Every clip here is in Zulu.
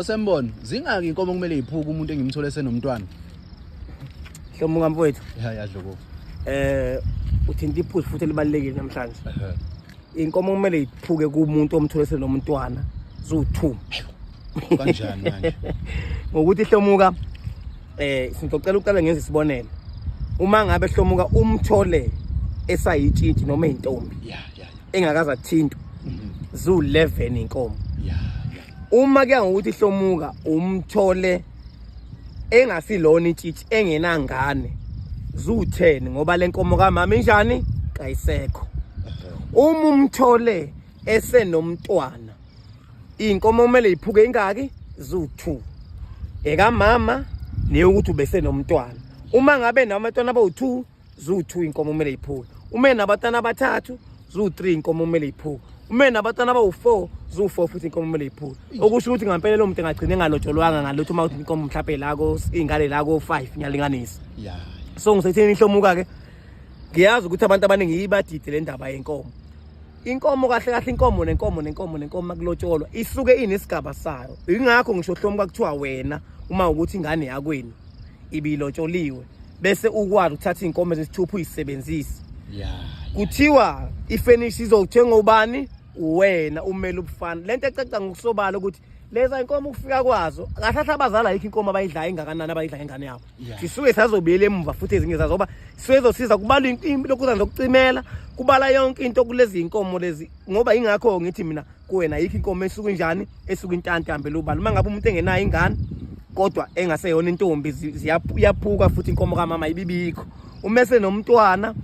Nkosembono, zingaki inkomo kumele iphuke umuntu engimthole senomntwana? Hlomuka mfowethu. Ya ya Dlokovu. Uthinta iphuzu futhi elibalulekile namhlanje. Inkomo kumele iphuke kumuntu omthole senomntwana ziwu2. Kanjani manje? Ngokuthi hlomuka sizocela uqale ngenze isibonelo. Uma ngabe hlomuka umthole esayitshitshi noma intombi. Ya ya. Engakaze athintwe. Ziwu11 inkomo. Ya ya. Uma kuya ngokuthi hlomuka umthole engasilona itshitshi engenangane ziwu10 ngoba lenkomo kamama injani kayisekho. Uma umthole esenomntwana inkomo kumele iphuke ingaki ziwu2 ekamama neyokuthi ubesenomntwana. Uma ngabe nabantwana abawu2 ziwu2 inkomo kumele iphuke. Uma enabatwana abathathu ziwu3 inkomo kumele iphuke. Uma enabatwana abawu4 ziwu4 futhi inkomo kumele iphuke. Okusho ukuthi ngempela lo muntu engagcina engalotsholwanga ngalutho uma uthi inkomo mhlawumbe la ko ingane la ko 5 ngiyalinganisa. Ya. So ngisetheni ihlomuka ke ngiyazi ukuthi abantu abaningi ibadide le ndaba yenkomo. Inkomo kahle kahle inkomo nenkomo nenkomo nenkomo makulotsholwa isuke inesigaba sayo. Ingakho ngisho hlomuka kuthiwa wena uma ukuthi ingane yakwenu ibilotsholiwe bese ukwazi ukuthatha inkomo ezisithupha uyisebenzise. Ya. Kuthiwa ifurniture izothengwa ubani? Wena umele ubufana. Lento ecaca ngokusobala ukuthi leza inkomo ukufika kwazo kahle kahle abazali ayikho inkomo abayidlayo ingakanani abayidla ngengane yabo. Sisuke sazobuyela emuva futhi ezinye zazo ngoba sisuke zosiza kubala impilo kuza nokucimela kubala yonke into kulezi inkomo lezi ngoba ingakho ngithi mina kuwena ayikho inkomo esuke injani esuke intanti hambela ubala. Uma ngabe umuntu engenayo ingane kodwa engaseyona intombi iyaphuka futhi inkomo kamama ibibikho. Uma esenomntwana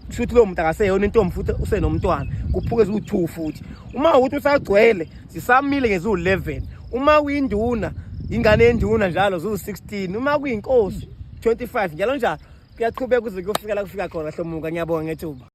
kusho ukuthi lowo muntu akaseyona intombi futhi usenomntwana kuphuke ziwu2 futhi. Uma ukuthi usagcwele zisamile ngeziwu11. Uma kuyinduna ingane yenduna njalo ziwu16. Uma kuyinkosi 25 njalo njalo kuyaqhubeka kuze kuyofika la kufika khona. Hlomuka, ngiyabonga ngethuba.